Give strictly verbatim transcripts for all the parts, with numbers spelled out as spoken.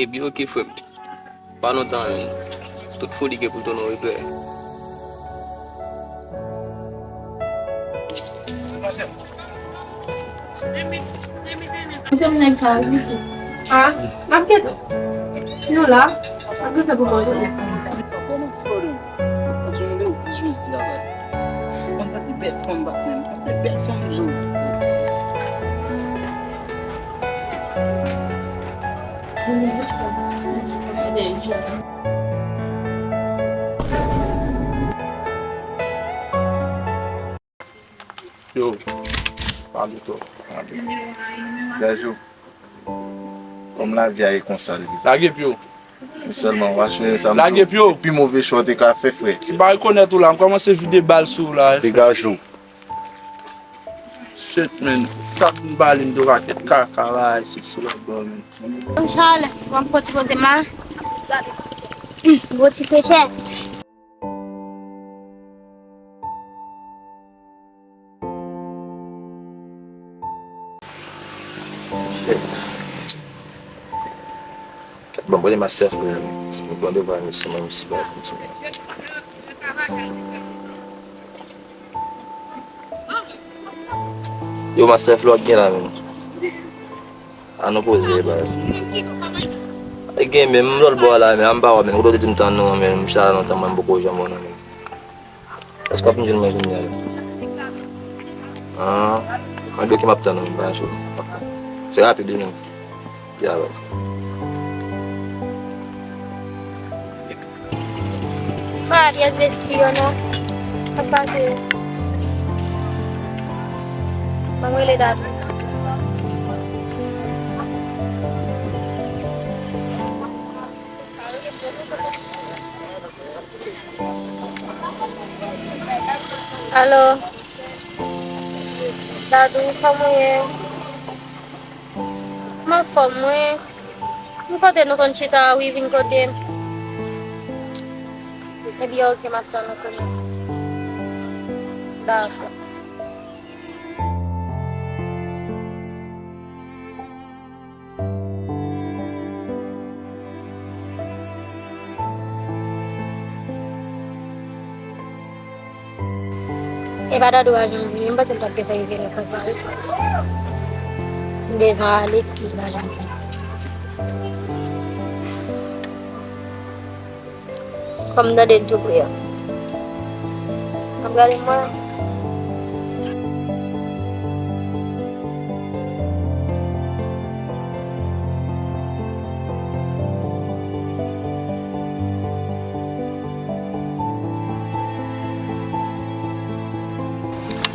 Epi oke frè m. Pa lontan menm. Tout foli gen pou tounen yon eklè. Mwen se nèg sa yo. Ah, m ap gete. Nou la, m ap gete pou mwen. Kòman ti pwoblèm? Paske mwen te di jodi a, baz. Mwen tande bèl fanm bat menm. Mwen tande bèl fanm jodi. Yo, pa pito. Gajou, kòm lavi a ye konsa li. Lage pye w. Sèlman, w a chonje sa m Lage di w, pye w. Pi move chwa w te ka fè, frè. Si m pa rekonèt ou la, m kòmanse vide bal sou ou la. Degaje w. Shit, man. Sa vin pale m de rakèt kaka la, se si lòt bò, man. Bon, Charles, w ap fè ti koze m la? Gwo ti frechè. Shit. Kèt, bon, premye mastè frè, si mwen pran devwa, men si mwen si ba kontinye. Yo, mastè Flo, gen la menm. An nou poze, ba. E gen menm, lòt bò a la, men, an m pa wè, men, ou te di m tann nou, men, m chita la lontan, mwen, m poko janm wè nou, men. Èske w ap vin jwenn mwen kounye a la? Ah, mwen gen oke m ap tann ou, m pa cho, m ap tann. Se rapid wi menm. Ya, baz. Pa pyès besti yo non. Sa k pase yo? Ban m rele Dadou. Alo. Dadou, kòman w ye? M anfòm, wi. M kote nou konn chita a, wi, vin kote m. Ebyen, oke, m ap tann ou kounye a. Dakò. E pa Dadou a janm vini, m panse m t ap gentan rive la konsa wi. M bezwen ale, li pa janm vini. Kòm m tande l tou pre a. M ap gade m wè.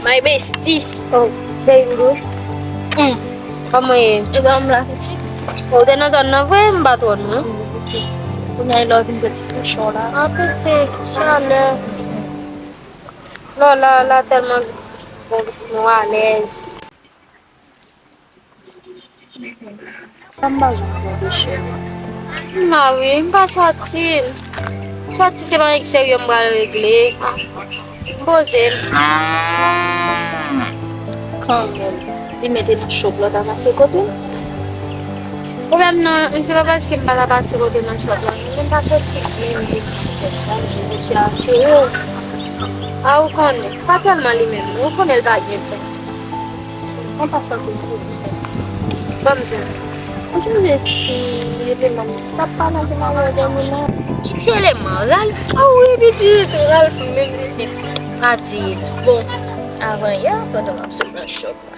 My bestie. Oh, cheri doudou. Hmm. Kòman w ye? E ben, m la, pitit. Ou te nan zòn nan vre, m pa t wè w non. Kounye a lè w vin pran ti fouchon la. Anpil se chalè. Non, la, la tèlman bon, pitit, nou alèz. Sa m pa janm tande chè mwen. M la wi, m pa sòti. Sòti se pa nèg serye m pral regle. M poze m. Kanmenm, li mete nan chòp la, ta pase kote m. Pwoblèm nan, se pa paske m pa ta pase kote nan chòp la. Men m pa sòti byen, men m pa sòti byen, mesye a serye. A, ou konnen, pa tèlman li menm, non, ou konnen l pa gen tan. An pasan pou m di sa. Ban m zen. Ou jwenn ti eleman m t ap pale ansanm avè w dènyèman. Ki ti eleman? Ralph? O wi, pitit, Ralph, menm pitit. Pa di. Bon, avan yè, pandan m ap sot nan chòp la.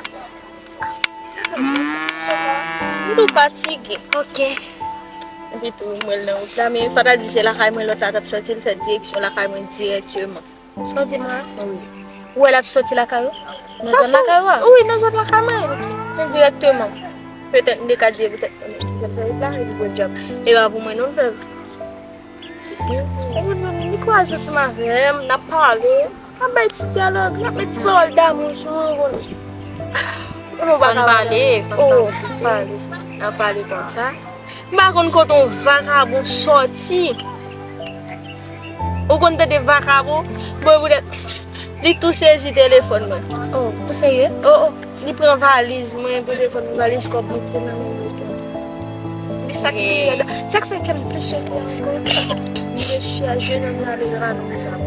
M tou fatige. Ok. Epi tou, m wè l nan wout la, men fò ta di se lakay mwen lòt la t ap sòti, l fè direksyon lakay mwen dirèkteman. Sa w di m la? Wi. Ou wè l ap sòti lakay ou? Nan zòn lakay ou a? Wi, nan zòn lakay mwen. Men dirèkteman. Petèt m te ka di e petèt konnen ki jan l fè wout la, epi bon djòb. E pa pou mwen non l fè l. Epi nou, li kwaze ansanm avè m, n ap pale, n ap bay ti dyalòg, n ap met ti pawòl damou sou mwen, ou konnen. Fò n pale, fò n pale. N ap pale konsa. M pa konn kote yon vakabon sòti. Ou konn tande vakabon? Bon, poutèt li tou sezi telefòn mwen. Oh, ou serye? Oh, oh. Li pran valiz mwen, pote fon valiz kòb mwen te nan men li. Sa ki pi rèd. Sa k fè kè m plis sote ankò. Mesye a, jennonm nan ale rale yon zam.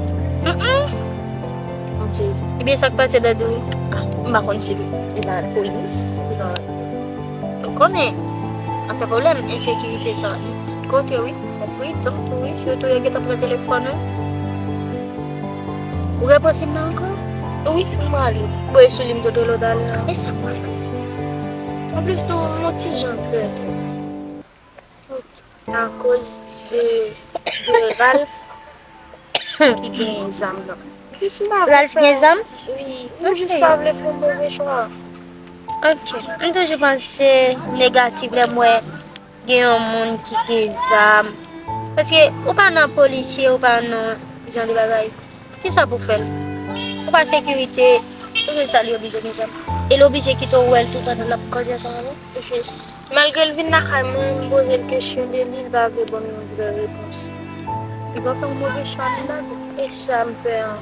Mm-mm. Ebyen, sa k pase, Dadou? Ah, m pa konn si li nan polis, li nan, ou konnen, afè pwoblèm ensekirite sa, li tout kote, wi. Fò pridan tou, wi. Sitou yo gentan pran telefòn, wi. Ou gen pran sim nan ankò? Wi, m ale. Bon, e sou li m te rele w talè a. E sa m rele. Anplis tou, m yon ti jan pè tou. Akoz de, de Ralph ki gen zam nan. Jis m pa vle Ralph gen zam? Wi, m jis pa vle fè yon move chwa. Ok. M toujou panse negatif lè m wè gen yon moun ki gen zam. Paske ou pa nan polisye, ou pa nan jan de bagay. Kisa pou fè l? Ou pa sekirite, poukisa li oblije gen zam? E l oblije kite w wè l tou pandan l ap koze ansanm avè w? Jis. Malgre l vin lakay mwen, m poze l kesyon de li, li pa vle ban m yon vrè repons. Li pral fè yon move chwa nan lavi. E sa m pè an.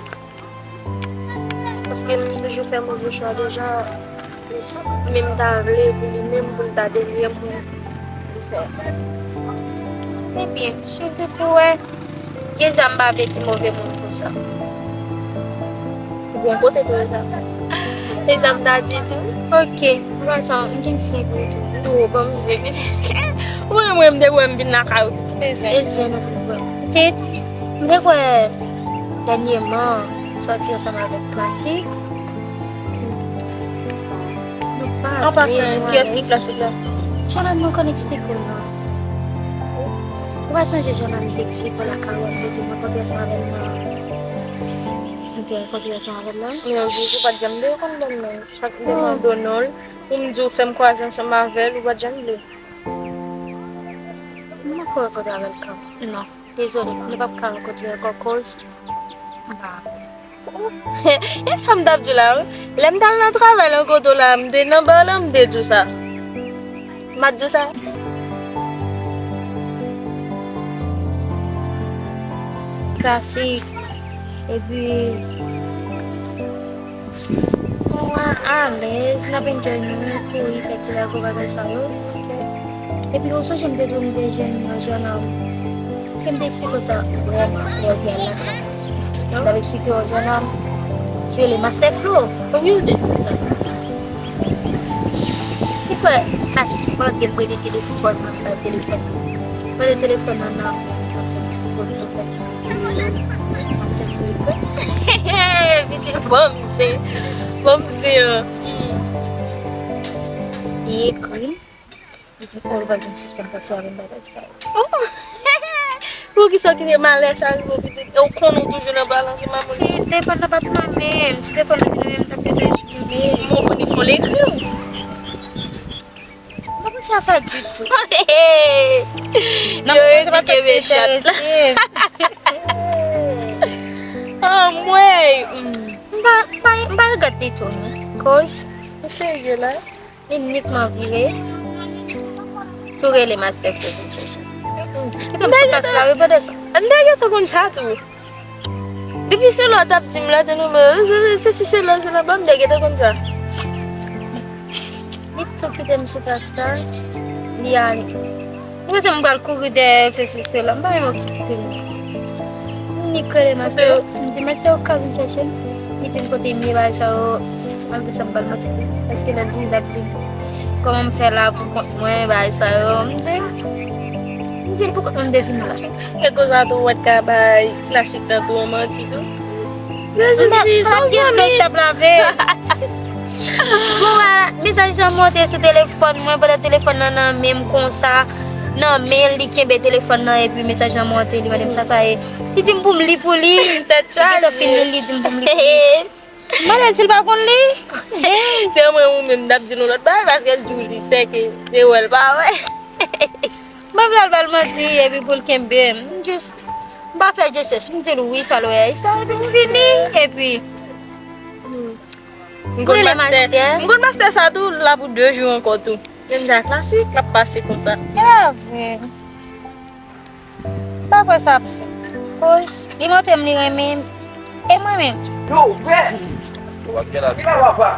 Paske m toujou fè move chwa deja. Men m ta vle pou li menm, pou l ta dènye moun pou fè. Ebyen, sitou pou wè, gen zam pa vle di move moun konsa. Ou bon kote tou, e sa. E sa m ta di tou. Ok, m pa sa, m gen zen pou tou. Tou, ban m zen, pitit. Ou konnen mwen, m te wè m vin lakay ou, pitit, e zen. E zen nou te kwè. Pitit, m te kwè dènyèman, sòti ansanm avèk Klasik. Nou pa An pasan, kiyès ki Klasik la? Jònam, mwen konn eksplike w non. Ou pa sonje Jònam te eksplike w lakay ou, m te di w mwen kontre ansanm avè l nan. Mwen te rankontre ansanm avè l la. Men ou di ou pa t janm vle konn ban m non. Chak m te mande w non l, pou m di w fè m kwaze ansanm avè l, ou pa t janm vle. M pa fè w rankontre avè l kanmenm. Non. Dezole, nou p ap ka rankontre ankò koz m pa. E sa m t ap di w la, wi. Lè m t al nan travay la, m kote w la, m te nan ba w la, m te di w sa. M pa t di w sa? Klasik. Epi, nou a-, alèz, n ap enjoy nou, kouri, fè ti lago, bagay sa yo. Epi, ou sonje m te di w m te jwenn yon jennonm. Èske m te eksplike w sa vrèman, lè w te al lakay mwen? M t ap eksplike w yon jennonm ki rele Master Flo. Konbyen ou te di m sa? Te kwè, Klasik, pandan m rele telefòn nan, bay telefòn nan. Mwen rele telefòn nan, nan, nan fè ti foto, fè ti videyo. Master Flo ekri. Pitit, bon, m se, bon, m se, euh, li ekri. Li di m, oh, li pral vin sispann pase avè m bagay sa yo. Oh! Poukisa w kite malè sa rive w, pitit? E w konnen w toujou nan pale ansanm avè l. Si telefòn nan pa t nan men m, si telefòn nan te nan men m, m t ap kite l fime. M konprann li fè l ekri w. M pa panse a sa ditou. Nan moman sa pa t ap enterese m. Anmwey! M pa, m pa, m pa regrèt ditou, non. Koz. Ou serye la? Li nikman vire tou rele Master Flo vin chèche m. Kite m sou plas la, wi, pandan sa. M te gentan konn sa tou. Depi se lè w t ap di m la, te nou, se, se, se, se lè, se lè, ban m te gentan konn sa. Li tou kite m sou plas la, li ale. Ou panse m pral kouri dèyè l, se, se, se lè, m pa menm okipe l. M nik rele Master, m di, Master, ou ka vin chèche m? Li di m kote m ye, bagay sa yo, malgre sa m pa l manti tou. Paske lè l vini, l ap di m kòman m fè la pou kont mwen, bagay sa yo. M di, m di l pou kont mwen m te vin la. E konsa tou, w pa t ka bay Klasik nan tou yon manti tou. Yo jis di, se yon zanmi. L ap lave. Bon, wè, mesaj lan monte sou telefòn mwen, pandan telefòn nan nan men m konsa, nan men l, li kenbe telefòn nan, epi mesaj lan monte, li mande m sa sa ye. Li di m pou m li pou li. Li gentan fin li, li di m pou m li pou li. M mande l si l pa konn li. Se mwen ou menm, m t ap di l yon lòt bagay, paske l di w li, sèke se wè l pa wè. M pa vle al ba l manti, epi pou l kenbe m. M jis, m pa fè rechèch, m di l wi, sa l wè a, e sa, epi m fini, epi. M konn Master, m konn Master sa tou, l la pou de jou ankò tou. Menm jan ak Klasik, l ap pase konsa. E pa vre. M pa kwè sa ap fèt. Koz, li montre m li renmen m, e m renmen l tou. Yo, frè! Vin la, papa!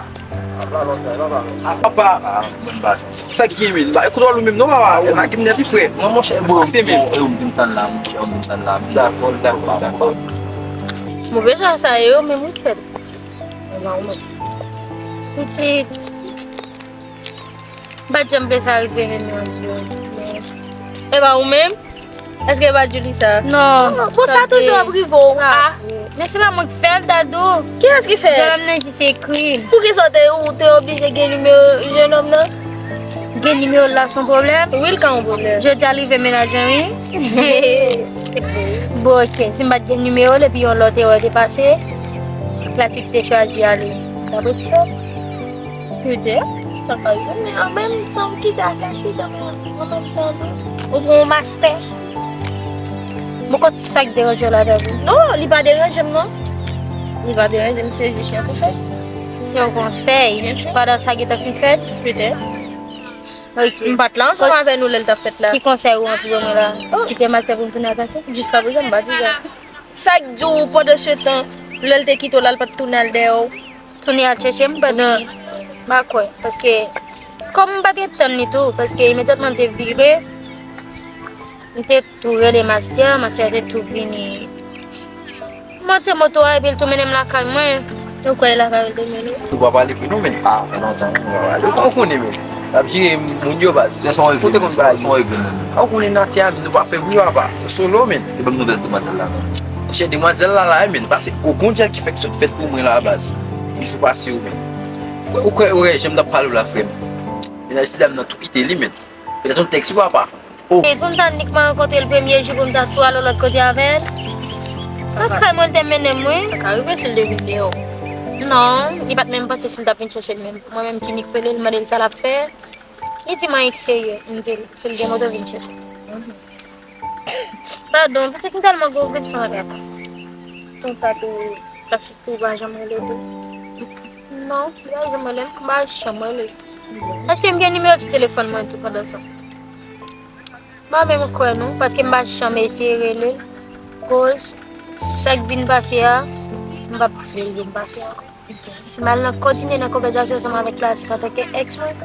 Papa, sa ki gen menm? Ba, kontwòl ou menm non, papa. Ou lage m nèt wi, frè. Non, monchè, bon, se menm. Ou vin tann la, monchè, ou vin tann la. Dakò, dakò, dakò. Move jan sa ye yo, menm ou fè. Pitit. M pa t janm vle sa rive menm yon jou. Men, e pa ou menm? Èske e pa Djouly sa? Non. Bon, sa toujou ap rive w. Ah. Men se pa mwen ki fè l, Dadou. Kiyès ki fè l? Djòlòm nan jis ekri m. Poukisa w te, ou te oblije gen nimewo jennonm nan? Gen nimewo l la se yon pwoblèm? Wi, l ka yon pwoblèm. Jodi a l rive mennaj mwen, wi. Bon, ok. Si m pa t gen nimewo l epi yon lòt erè te pase, Klasik te chwazi ale. T ap rete sèl. Petèt, sa ka rive, men an menm tan, m kite afè sida, men an menm tan tou. Ou pran yon mastè. Bon, kot sa k deranje w ladan tou? Non, li pa deranje m, non. Li pa deranje m, se jis yon konsèy. Se yon konsèy? Byensi. Pandan sa gentan fin fèt? Petèt. Ok. M pa t la ansanm avè nou lè l t ap fèt la. Ki konsèy ou an pou mwen la? Oh. Kite mastè pou m tounen ak Asèl? Jiskaprezan, m pa di sa. Sa k di w pandan se tan, lè l te kite w la, l pa t tounen al dèyè w? Tounen al chèche m pandan, m pa kwè, paske kòm m pa t ret tann li tou, paske imedyatman l te vire, m te tou rele mastè, mastè te tou vini monte moto a epi l tou mennen m lakay mwen. Ou kwè e lakay ou l te mennen w? Ou pa pale pou nou, men. Ah, fè lontan, wi, nou pa pale. Ou konnen, men. L ap jere moun yo, baz. Se son regle, se son regle, men. Ou konnen nan tè a, men nou pa fè bri, papa. Solo, men. E ban m nouvèl demwazèl la, non. Monchè, demwazèl la la, men, pase gwo kondjè ki fèk sot fèt pou mwen la, baz. Li jou pase yo, men. Ou kwè, ou kwè, ou kwè, jan m t ap pale w la, frè m. Mennaj ti dam nan tou kite li, men. Petèt yon tèks, wi, papa. Oh. E pou m ta nikman rankontre l premye jou, pou m ta tou al yon lòt kote avè l. Nan kay mwen, l te mennen m, wi. Sa ka rive si l te vin deyò. Non, li pa t menm panse si l t ap vin chèche l menm. Mwen menm ki nik rele l, mande l sa l ap fè. Li di m anyen ki serye. M di l, si l gen moto, vin chèche. Padon, petèt m tèlman gwo grip, sa antre pa. Konsa tou, Klasik tou pa janm rele tou. Non, li pa janm rele m, m pa janm rele l. Èske m gen nimewo ti telefòn mwen tou pandan sa? M pa menm kwè non, paske m pa janm eseye rele l. Koz, sa k vin pase a, m p ap vle l vin pase ankò. Si m al nan kontinye nan konvèsasyon ansanm avèk Klasik antanke èks mwen,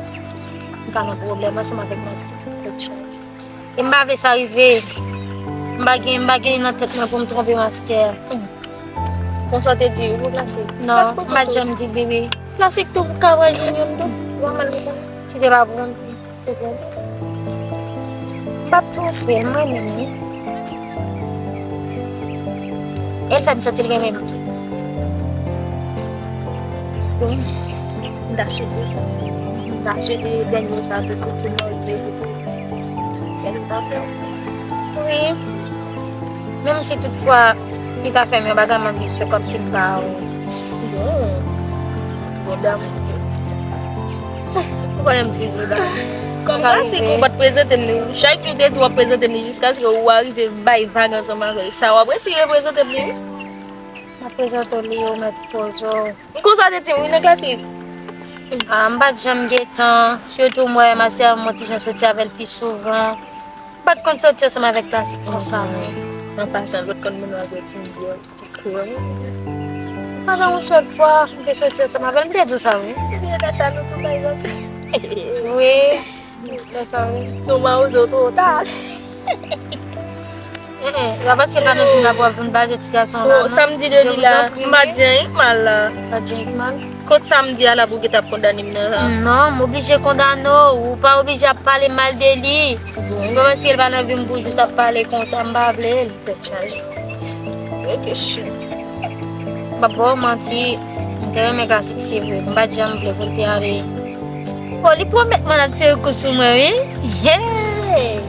m ka nan pwoblèm ansanm avèk Mastè. Tèt chaje. E m pa vle sa rive. M pa gen, m pa gen nan tèt mwen pou m twonpe Mastè. Konsa w te di wi pou Klasik. Non, m pa t janm di bebe. Klasik tou ka pral jwenn youn tou. Ou pa mal konprann. Si se pa pou mwen. Se pou mwen. M p ap twonpe l, m renmen l wi. E l fè m santi l renmen m tou. Wi. M ta swete sa. M ta swete dènye sa tou pou tout moun rive pou tout. Kè m ta fè. Wi. Menm si toutfwa li ta fè m yon bagay, m ap jis fè kòmsi m pa wè. Bon. Bon, damou. Ou konnen m toujou damou. Kòm sa, si ou pa t prezante m li, chak jou w te di w ap prezante m li, jiskaske ou arive bay vag ansanm avè l. Sa w ap resi reprezante m li, wi. M ap prezante w li, ou mèt poze w. Konsa w te di m, wi, nan Klasik. Ah, m pa t janm gen tan, sitou m wè Mastè a, m yon ti jan soti avè l pi souvan. M pa t konn soti ansanm avèk Klasik konsa, non. An pasan, l pa t konn moun w avè ti mdi an. Ti kran. Pandan yon sèl fwa, m te soti ansanm avè l, m te di w sa, wi. Epi, lè sa, nou tou bay lòt. Wi, lè sa, wi. Si w mawozo twò ta. Mm, mm, se pa paske l pa nan vi m la pou w ap vin baze ti gason la, non. Sa m di de li la, m pa di anyen k mal la. Pa di anyen k mal. Kot sa m di a la pou w gentan ap kondane m nan la? Non, m oblije kondane w. Ou pa oblije ap pale mal de li. Se pa paske l pa nan vi m pou w jis ap pale konsa, m pa vle l. Tèt chaje. Vrè kesyon. M p ap ba w manti, m te renmen Klasik, se vre. M pa t janm vle pou l te ale. O, li pwomèt mwen l ap tire kou sou mwen, wi. Hey!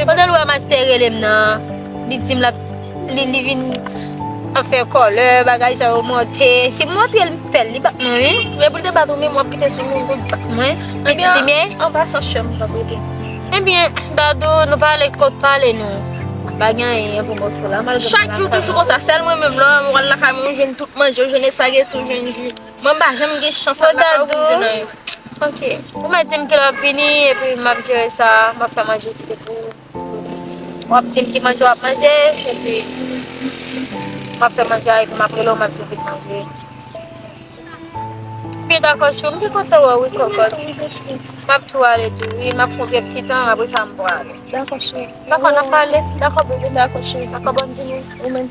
Pandan l wè Mastè rele m nan, li di m l ap, li, li vin ap fè kòlè, bagay sa yo monte. Si m montre l m pè l, li bat mwen, wi. Epi l te bat ou, men m w ap kite sou moun pou l bat mwen. Pitit li men. An pasan, chè m p ap rete. Ebyen, Dadou, nou pale kot pale nou. Pa gen anyen pou mwen fè la, malgre m lakay mwen. Chak jou toujou konsa, sèl mwen menm la, mwen al lakay mwen, ou jwenn tout manje, ou jwenn espageti, ou jwenn ji. Mwen m pa janm gen chans al lakay ou pou m jwenn anyen. Ok. Ou mèt di m kilè w ap vini, epi m ap jere sa, m ap fè manje kite pou ou. W ap di m ki manje w ap manje, epi m ap fè manje a, epi m ap rele w, m ap di w vin manje. Byen, dakò, chou, m te kontan wè w, wi, kòkòt. M ap tou ale tou, wi, m ap fè yon kèk ti tan, apre sa, m prale. Dakò, cheri. Dakò, n ap pale. Dakò, bebe. Dakò, cheri. Dakò, bòn jounen. Ou menm.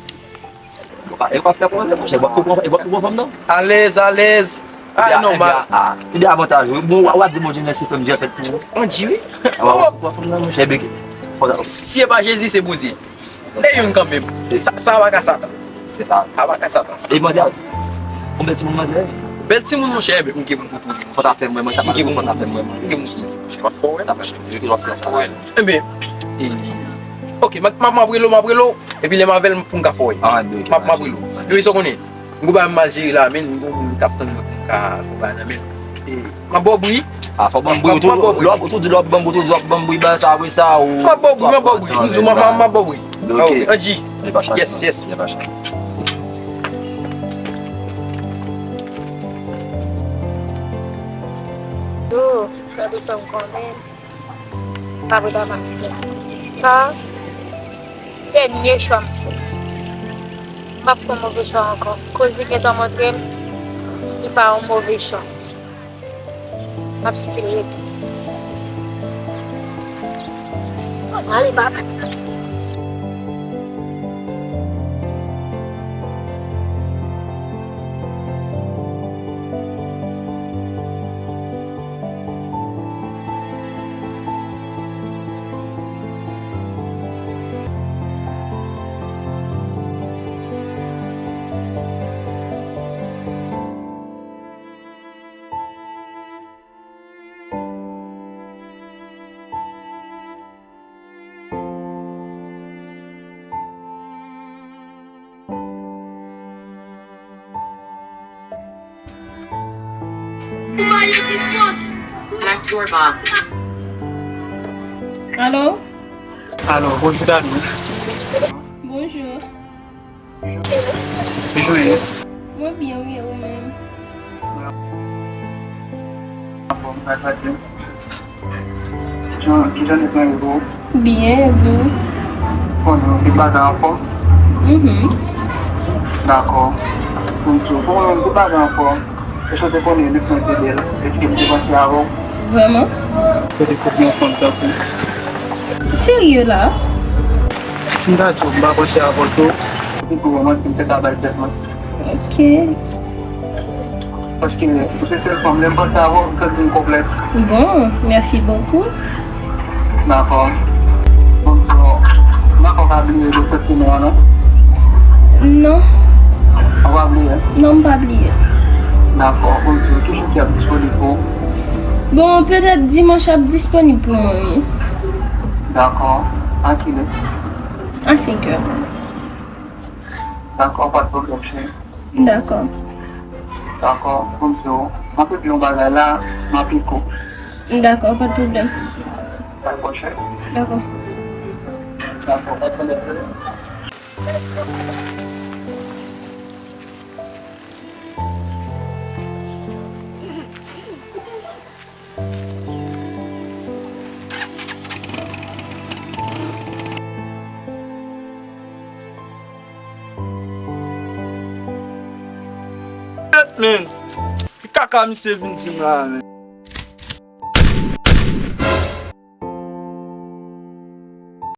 E w ap fè pwoblèm, monchè, e w ap fè pwoblèm, e w ap fè pwoblèm, non? Alèz, alèz. Ah, e nòmal. Ebyen, a, ebyen, avantaj ou. Bon, w a di Bondye mèsi, frè m, Dye fèt pou ou. Bondye, wi. A, w ap fè pwoblèm, non, monchè, ebyen, fò. Si, si e pa Jezi, se Bondye. E youn kanmenm. Sa, sa pa ka Satan. Se sa. Sa pa ka Satan. E manzè a, yon bèl timoun manzè. Bèl timoun, monchè, ebyen, m gen moun pou tou. Fò ta fè mwen, mwen, sa pa fò ta fè mwen. M gen moun pou tou. Monchè, m ap fè w wè, monchè. M ap fè w wè. Ebyen, e, ok, m ap, m ap, m ap rele w, m ap rele w. Epi lè m avè l, pou m ka fè w wè. Ah, ebyen, ok, m ap, m ap rele w. Yo, sa w konnen. M gon bagay m mal jere la, men m gon moun k ap tann mwen pou m ka gon bagay nan men l. E, m ap ba w bri. Ah, fò w ban m bri, ou tou, lè w ap, ou tou di lè w ap ban m bri, ou tou di w ap ban m bri, ba sa, apre sa, ou. M ap ba w bri, m ap ba w bri. M di w, m ap, m ap, m ap ba w bri. Ok. Anji. Yes, yes. Yo, gade fè m konnen. Pa preda master. Sa, dènye chwa m fè. M p ap fè yon move chwa ankò. Koz li gentan montre m, li pa yon move chwa. M ap espere. Ale, baba. Alo? Alo, bonjou Dani. Bonjou. Kijan w ye? Mwen byen, wi, e ou menm? Anfòm, sa k pase? Kijan, kijan nèg lan ye pou ou? Byen, e ou? Konnen yon ti bagay anfòm? Mhm. Dakò. Pou m di w, pou mwen menm, tout bagay anfòm. Èske w te konnen nèg mwen te bèl? Èske m te panse avè w? Vrèman? Kote kote yon fanm tankou w? Ou serye la? Si m ta di w, m pa panse avè w tou. Se pou mwen, si m te ka bay tèt mwen. Ok. Paske ou se sèl fanm, lè m panse avè w, m santi m konplèks. Bon, merci beaucoup. Dakò. Bon, so, m pa kwè w ka bliye de sèt semèn an, non? Non. Ou pa bliye? Non, m pa bliye. Dakò, ok. Ki jou ki ap disponib pou ou? Bon, petèt dimanch ap disponib pou mwen, wi. Dakò. A kilè? A senkè. Dakò, pa t pwoblèm, cheri. Dakò. Dakò, konn di w, m ap epi yon bagay la, m ap piko. Dakò, pa t pwoblèm. Dakò, cheri. Dakò. Dakò, pa t pwoblèm, cheri. Men, ki kaka misye vin di m la, men.